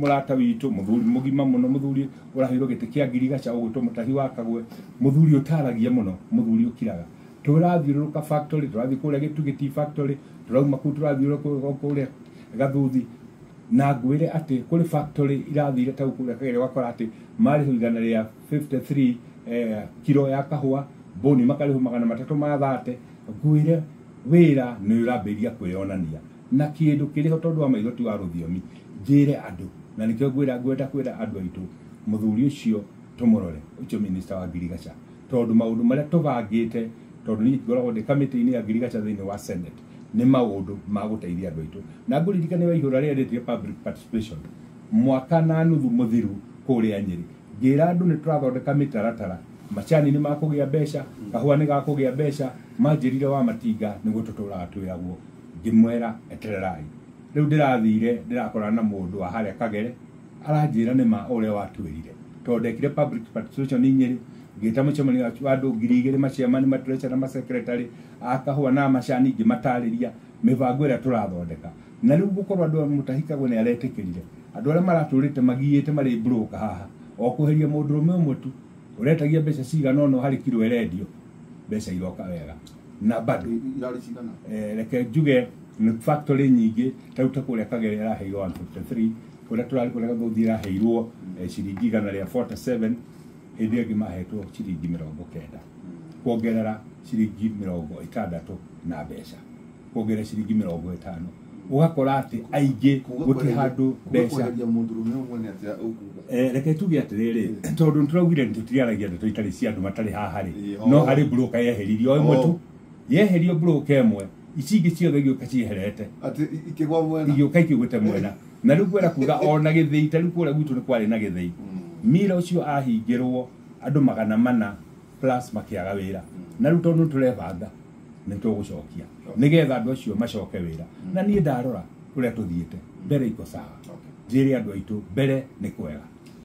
Mũrata witũ, mũthuri mũgima mũno, mũthuri ũraheirwo gĩtĩ kĩa ngirigaca ũgwĩtwo Mũtahi wa Kagwe, mũthuri ũtaragia mũno, mũthuri ũkiraga. Tũrathiũrũrũka factory, tũrathiĩ kũrĩa Gĩtugĩ Tea Factory, tũrauma kũu tũrathiũrũrũka kũrĩa Gathuthi, na ngwĩre atĩ kũrĩ factory irathire tau kũrĩa Kagere, ũgakora atĩ marĩhwo 153 kiro ya kahũa, boni makarĩhwo 330. Ngwĩre wĩra nĩ ũrambĩrĩria kwĩyonania na kĩndũ kĩrĩho, tondũ wa maitho ti wa rũthiomi. Njĩre andũ, na nĩkĩo ngwĩra, ngwenda kwĩra andũ aitũ, mũthuri ũcio tũmũrore, ũcio minister wa ngirigaca, tondũ maũndũ marĩa tũbangĩte, tondũ niĩ ngoragwo ndĩ kamĩtĩ-inĩ ya ngirigaca thĩinĩ wa Senate, nĩ maũndũ ma gũteithia andũ aitũ. Na ngũririkane wa ihũra rĩrĩa rĩtire public participation mwaka na nuthu mũthiru kũrĩa Nyĩrĩ, ngĩra andũ nĩ tũrathondeka mĩtaratara, macani nĩ makũgĩa mbeca, kahũa nĩ gakũgĩa mbeca. Manjĩrire wa matinga nĩguo tũtũraga twĩragwo. Ngĩmwĩra etererai. Rĩu ndĩrathire ndĩrakorana na mũndũ wa harĩa Kagere, aranjĩra nĩ ma ũrĩa watwĩrire, tondũ ndekire public participation Nyĩrĩ, ngĩta mũcemanio wa andũ 2000, maciamani, matreasurer na masecretary a kahũa na macani, ngĩmatarĩria mĩbango ĩrĩa tũrathondeka. Na rĩu gũkorwo andũ a Mũtahi Kagwe nĩ aretĩkĩrire, andũ arĩa maratũrĩte magiĩte marĩ broker haha, o kweheria mũndũrũme ũmwe tu ũretagia mbeca cigana ũna harĩ kiro ĩrendio, mbeca iroka wega na bado Irarĩ cigana? Reke njuge nĩ factory nyingĩ, ta rĩu ta kũrĩa Kagere ĩraheirwo 153, kũrĩa tũrarĩ kũrĩa Gathuthi ĩraheirwo ciringi 147, hĩndĩ ĩyo ĩngĩ mahetwo ciringi 90, kuongerera ciringi 60 na mbeca, kuongerera ciringi 50, ũgakora atĩ aingĩ gũtirĩ handũ mbeca. Kweheria mũndũrũme ũmwe nĩ atĩa ũkuga? Reke tuge atĩrĩrĩ, tondũ nĩtũraugire tũtiriaragia ndeto itarĩ cia andũ matarĩ haha rĩ, Ĩĩ, no oh. harĩ broker yeheririo o ĩmwe tu, Oh. yeherio broker ĩmwe, ici ingĩ ciothe igĩũka cieherete. Atĩ ikĩgwa mwena. Igĩũka ikĩgwĩte mwena. Na rĩu ngwenda kuga ona gĩthĩi, ta rĩu kũrĩa gwitũ nĩ kwarĩ na gĩthĩi, mira ũcio ahingĩrwo, andũ 400 plus makĩaga wĩra. Na rĩu tondũ nĩtũrebanga nĩ tũgũcokia nĩgetha andũ acio macoke wĩra. Na niĩ ndarora ũrĩa tũthiĩte mbere iko sawa. Njĩre andũ aitũ mbere nĩ kwega.